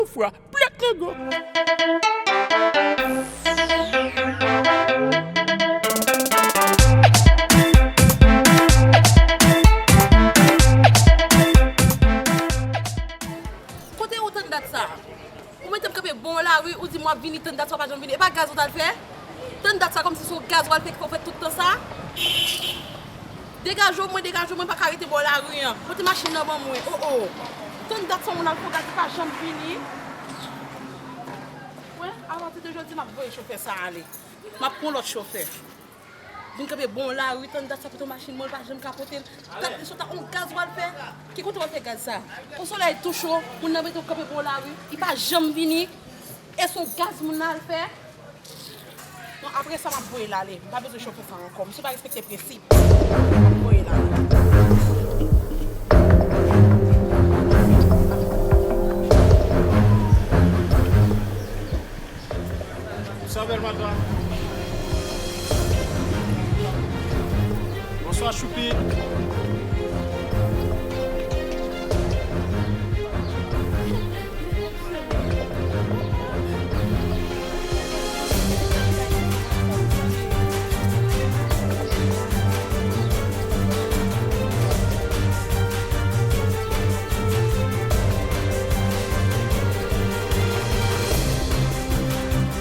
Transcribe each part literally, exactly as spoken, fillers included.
Soufra, plèt nègo. Kote ou tann dat sa? Ou mete m kanpe bò lari, ou di m w ap vini, tann dat sa w pa janm vini. E pa gaz ou t al fè? Tann dat sa kòmsi se yon gaz w al fè ki fè w fè tout tan sa? Degaje w, mwen degaje w, mwen pa ka rete bò lari an. Pote machin nan ban mwen. O, o. Tann dat sa moun al fè yon gaz li pa janm vini. Wè, apati de jodi m ap voye chofè sa ale. M ap pran lòt chofè. Vin kanpe bò lari, tann dat sa pote yon machin mwen, li pa janm ka pote l. Gad, se ta yon gaz w al fè. Ki kote w al fè gaz sa? Yon solèy tou cho, moun nan mete w kanpe bò lari, li pa janm vini. E se yon gaz moun nan al fè? Non, apre sa, m ap voye l ale. M pa bezwen chofè sa ankò. Misye pa respekte prensip. M ap voye l ale. Bonswa, bèl madanm. Bonswa, Choupi.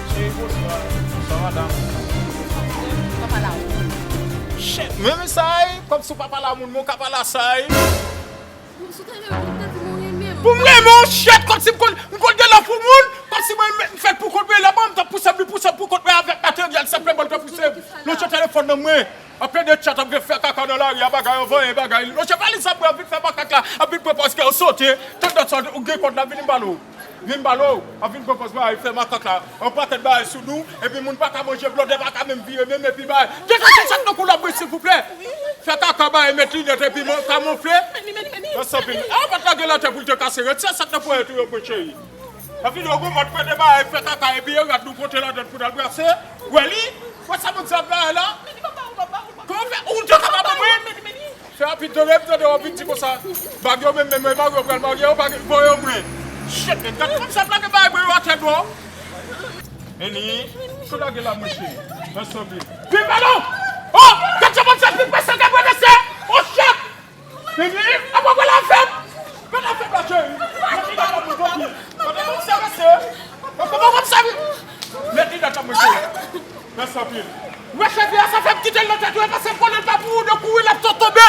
Cheri, bonswa. Bonswa, madanm. Shit, men mesay, kòmsi w pa pale a moun, men w ka pale a sa, wi. Pou m renmen w, shit, kòmsi m konn, m konn gen love pou moun, kòmsi mwen, m fèt pou kont mwen, lè mwen, m t ap pouse, m pouse pou kont mwen avèk materyèl, senpleman, m t ap pouse, lonje telefòn nan mwen. Ap plede tchat, ap vin fè kaka nan lari a, bagay, anvan, e bagay. Lonje valiz ap mwen, ap vin fè makak la, ap vin pran pòz kè w sote. Tann dat sa, ou gen kòd la, vin m pale w. Vin m pale w, ap vin pran pòz bagay, fè makak la. Yon pakèt bagay sou nou, epi moun pa ka manje, blòdè pa ka menm vire, menm epi bagay. Detache sa k nan kou la pou mwen, silvouplè. Fè kaka, bagay, met linèt, epi man-, kamonfle. Nan sanpil. A, w pa t lage l atè pou l te kase, retire sa k nan ponyèt ou yo, mwen, cheri. Nan videyo gwo mòd prete bagay, fè kaka, epi e rad nou pote ladan l pou n al brase. Wè li, wè sa moun sa ap bay la. Kòman fè, ou te kapab ban mwen? Fè rapid, tande, m tande w ap vin di konsa. Bag yo menm, menm, mari w pral marye, yo pa voye yo mwen. Shit, men gad fanm sa ap lage bagay mwen yo atè dwò. Meni, sou lage la, mwen cheri. Nan sanpil. Vin pale w! Oh! Gad jan fanm sa ap vin prese, gad mwen mesye! Oh, shit! Meni, apa w pral avè m? Meni, avè m la, cheri. Meni, gad mwen, mwen, mwen. Mwen, mwen, mwen, mwen, mwen. Meni, gad mwen, cheri. Mèsi anpil. Wè cheve a, sa fè m kite l nan tèt ou, e pase m konnen l pa pou ou, donk kouri l ap tonbe.